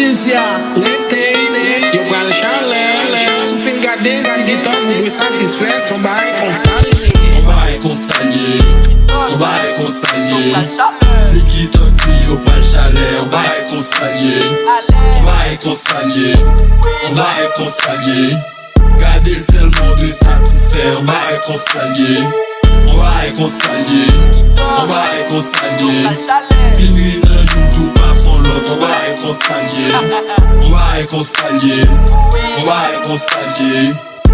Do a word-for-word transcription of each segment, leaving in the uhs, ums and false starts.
Isi a, rete, yo pral chalè. Si w fin gade Ziggy Thug, ou dwe satisfè, se yon bagay konsa l ye. Yon bagay konsa l ye. Yon bagay konsa l ye. Ziggy Thug di yo pral chalè. Yon bagay konsa l ye. Yon bagay konsa l ye. Yon bagay konsa l ye. Gade sèlman w dwe satisfè, yon bagay konsa l ye. Yon bagay konsa l ye. Yon bagay konsa l ye. Fin ri nan youn tou pa fon lòt, yon bagay konsa l ye. Yon bagay konsa l ye. Yon bagay konsa l ye.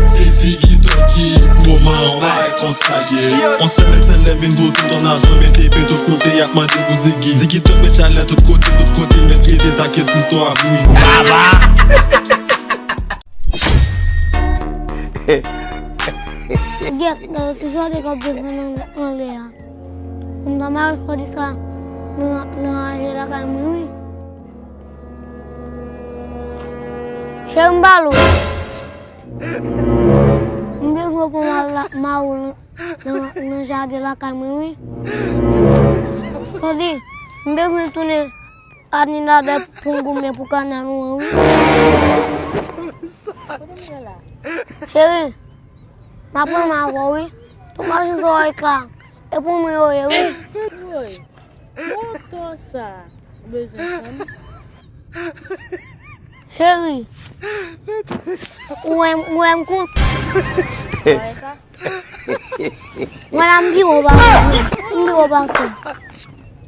Se Ziggy Thug ki moman, yon bagay konsa l ye. On sèl sèl lè vin pou tout on nazon mete pe tout kote, y ap mande pou Ziggy. Ziggy Thug met chalè tout kote, tout kote, met kite sa ke tout to ap bri. Baba! Gyèt, gade ti jwèt k ap desann anlè a. M ta mare jodi sa nan, nan raje lakay mwen, wi. Cheri, m ba l ou. M bezwen pou m al la, mare w nan, nan, nan jaden lakay mwen, wi. Jodi, m bezwen tounen Aninadè pou m goumen pou kanal ou an, wi. Cheri, m ap pran m avè w, wi. Tout machin sa w wè la, e pou mwen yo ye, wi. Woy, moto sa, ou bezwen fanm? Cheri, ou wè m, ou wè m kont? Ou wè sa? Mwen la m pi wo pase w. M pi wo pase w.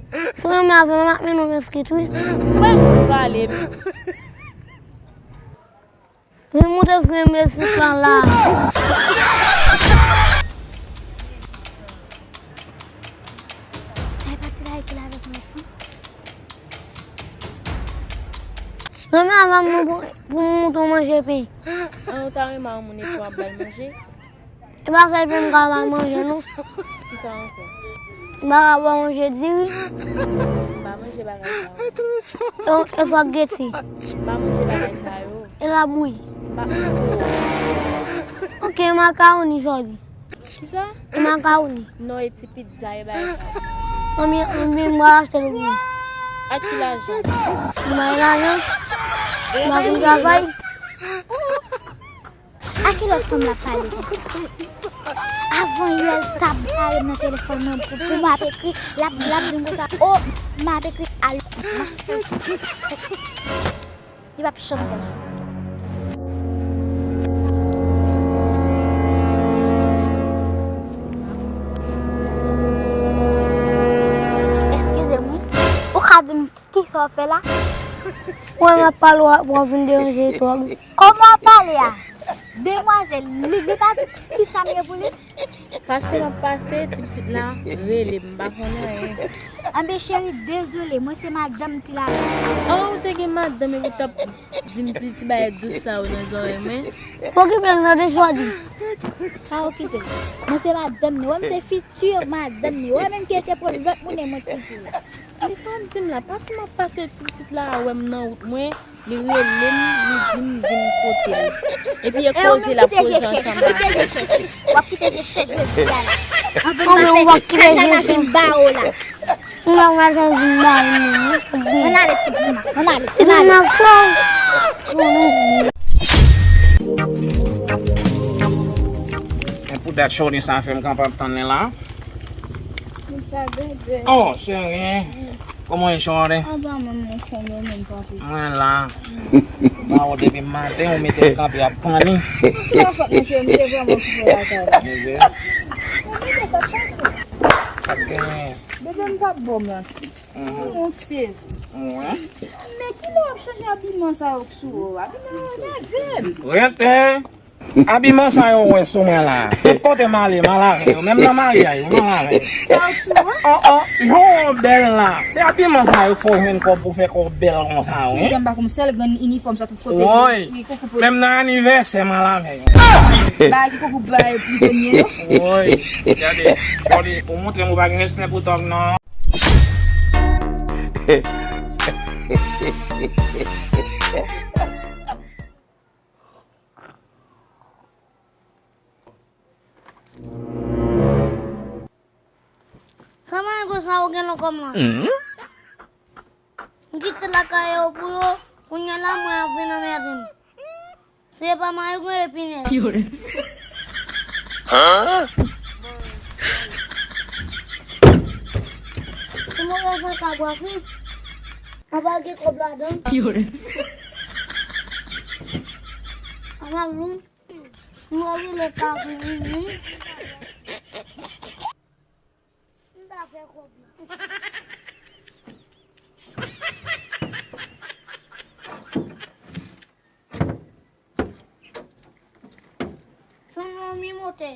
Si w renmen avè m, m ap mennen w meskit, wi. Mwen m pale. Vin moute sou enbesil lan la. Sa e pati la e ki la avèk mwen fanm. Renmen avè m non pou, pou m moute w manje pen. An, ou ta renmen yon moun epi w ap ba l manje? E pa sèl pen m ka ba l manje, non. Kisa ankò? M pa ka ba w manje diri. M pa manje bagay sa yo. E, e spageti. M pa manje bagay sa yo. E labouyi. M pa. Ok, makawoni jodi. Kisa? E makawoni. Non, e ti pizza, e bagay sa yo. Konbyen, konbyen m pral achte l pou ou? Ak ki lajan? M bay lajan. M pa konn travay. A ki lòt fanm l ap pale konsa? Avan yè l t ap bare m nan telefòn mwen pou, pou m ap ekri, l ap, l ap di m konsa, o, m ap ekri al, m ap fè. Li p ap janm fè sa. Eskize m wi. Ou ka di m kisa w ap fè la? Ou wè m ap pale w ap, w ap vin deranje twòp. Kòman w ap pale a? Demwazèl, li, li pa di kisa m ye pou li? Pase m ap pase, ti pitit la rele m, m pa konnen anyen. Anben cheri, dezole, mwen se madanm ti la. An, ou te gen madanm epi w t ap di m piti bagay dous sa yo nan zòrèy mwen? Okipe l tande Jòdi. Sa okipe l. Mwen se madanm li, wè m se fitir madanm li, wè menm ki te pran lòt moun e mwen fitir la. Men sa w ap di m la, pase m ap pase ti pitit la wè m nan wout mwen, li rele m, li di m vin kote l. Epi e koze l ap koze ansanm avè m. W ap kite je chèch jodi a la. Anvan m ap fè kazay la vin ba w la. Ann ale ti grimas, ann ale, ann ale. Men pou dat Shorty sa fè m kanpe ap tann li la. Sa bebe. Oh, cheri. Kòman w ye, Shorty? Anba menm, monchè, mwen menm, papi. Mwen la. Ba w depi maten, ou mete m kanpe ap tann li. Se pa fòt mwen, cheri, m te vrèman okipe lakay la. Bebe. Mwen mete sa k pase. Sa k genyen? Bebe, m t ap ba w manti. Ou monse. Wi. Men kilè w ap chanje abiman sa yo k sou ou? Abiman yo nève m. Rete. Abiman sa yo w wè sou mwen la. Tout kote m ale, m al avè yo. Menm nan maryaj, m al avè yo. Sa yo k sou ou? Oh, oh, jan w bèl la. Se abiman sa yo k fè w jwenn kòb pou fè kò w bèl konsa, wi. Jan m pa konn sèl grenn inifòm sa tout kote. Wi. Wi, koukou pou. Menm nan anivèsè, m al avè yo. Bagay ki koukou bay prizonye yo. Wi. Gade, Jòdi, ou montre m ou pa gen respè pou tòg, non. Sa mango sa ou gen nan kò m lan? M kite lakay yo pou yo. Kounye a la mwen ap vin anmède m. Se pa mari mwen epi nèg. Ti mwen fè kab waf wi. An pa gen kòb ladan. An pa vin. Mwen vin lè pa vin wi. M ta fè kòb la. Son non mi motè.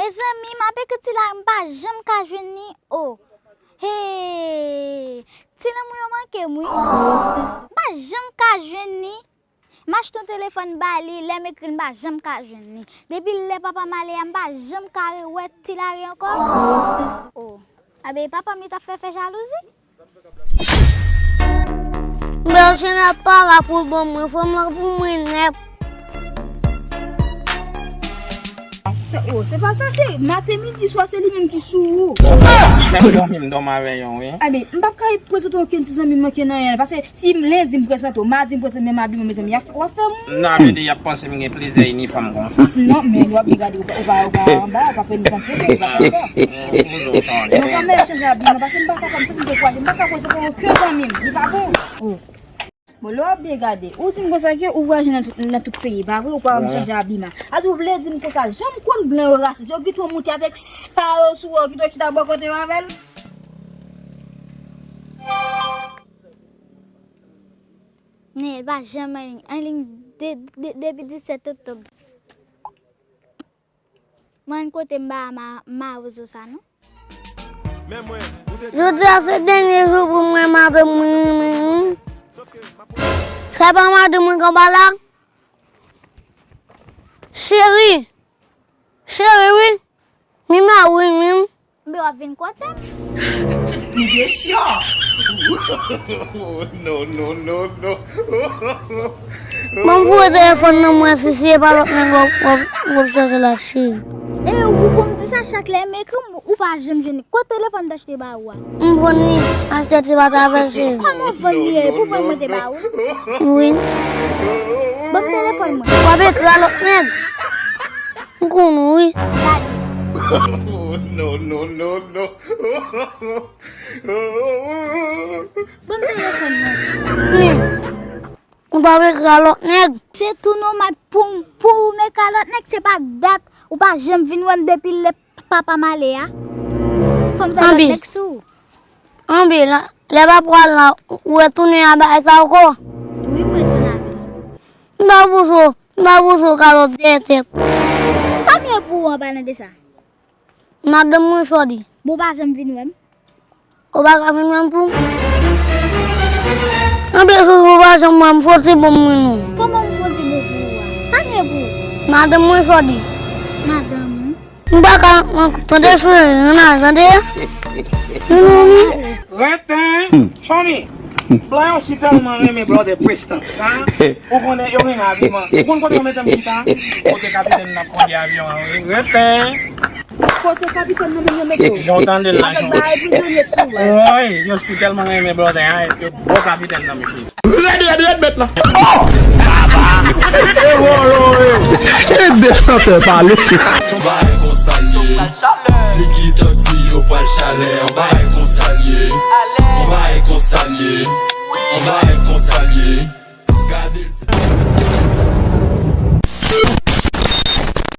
Mezanmi, m ap ekri ti la, m pa janm ka jwenn li. Oh. Hey. Ti lanmou yo manke m wi. M pa janm ka jwenn li. M achte yon telefòn ba li, lè m ekri l, m pa janm ka jwenn li. Depi lè papa m ale a, m pa janm ka rewè Ti Lari ankò. Oh. Abe papa m li t ap fè fè jalouzi. Bèlchenèt pa la pou l ban mwen, fanm lan pou mwen nèt. Se, oh, se pa sa, cheri. Maten, midi, swa, se li menm ki sou ou. Lè m dòmi, m dòmi avè yon, wi. Abe, m p ap ka prezante w okenn ti zanmi m manke nan anyen, paske si m lendi m prezante w, madi m prezante w, menm abiman, mezanmi, y ap, w ap fè m. Non, vle di, y ap panse m gen plizyè inifòm konsa. Non, men w ap byen gade, ou pa, ou pa, ou pa anba, ou pa fè nou konfyans, ou pa fè sa. Non, sa mèt chanje abiman, paske m pa kapab, m santi m dekouraje, m pa ka prezante w okenn zanmi m, li pa bon. Oh. Bon, lè w ap byen gade, ou di m konsa ke ou vwayaje nan tout, nan tout peyi, pa vre? Ou pa janm chanje abiman. Wi. Ati, ou vle di m konsa, jan m konn blan yo rasis, yo kite w moute avèk sa yo sou ou, yo kite w chita bò kote yo avè l? Men, pa janm anliy, anliy de, de, depi disèt oktòb. Mwen kote m ba ma, mawozo sa non. Jodi a se dènye jou pou mwen, madanm mwen renmen m wi. Se pa madanm mwen k anba la? Cheri, cheri wi. Mi mari m wi. Be w ap vin kote m? Pigesyon! No, no, no, no. Ban m voye telefòn nan mwen si se pa lòt nèg w ap, w ap, w ap chèche la cheri. E ou pou m di sa chak lè m ekri m, ou pa janm jwenn li. Kote telefòn m t achte ba ou a? M vann li, achte ti bat avè l cheri. Kòman w vann li e pou vann mwen te ba ou? Wi. Ban m telefòn mwen. W ap ekri a lòt nèg. M konn ou wi. Gade. No, no, no, no. Ban m telefòn mwen. Wi. Ou pa vle ekri a lòt nèg? Se tou nòmal pou, pou ou m ekri a lòt nèg, se pa dat ou pa janm vin wè m depi lè papa m ale a. Fò m fè lòt nèg sou ou. Anben, la, lè papa w al la, ou retounen a bagay sa ankò? Wi, m retounen avè l. M ta pouse w, m ta pouse w kalòt dèyè tèt. Sa m ye pou ou an palan de sa? Madanm mwen chòdi. Bon, w pa janm vin wè m? Ou pa ka vin wè m tou? Anben, si w pa janm wè m, fò w ti bon mwen non. Kòman m fò w ti bon pou ou a? Sa m ye pou ou? Madanm mwen chòdi. Madanm ou? M pa ka, tande cheri, nan tande. Reten, Choni. Blan yo si tèlman renmen blòdè prestan, ha? Ou konnen yo renmen abiman. Ou konn kote yo mete m chita? Kote kapitèn nan kondi avyon an, wi. Reten. Kote kapitèn nan menm yo mete w? Jan w tande l la, Jan. Avèk bagay prizonye sou ou a. Woy, yo si tèlman renmen blòdè, ha? Yo bò kapitèn nan, mesye. Rèd, rèd, rèd, mèt la. Oh! E vòlò, e. Ede chantè pale. Yon bagay konsa l ye. Ziggy Thug di yo pral chalè. Yon bagay konsa l ye.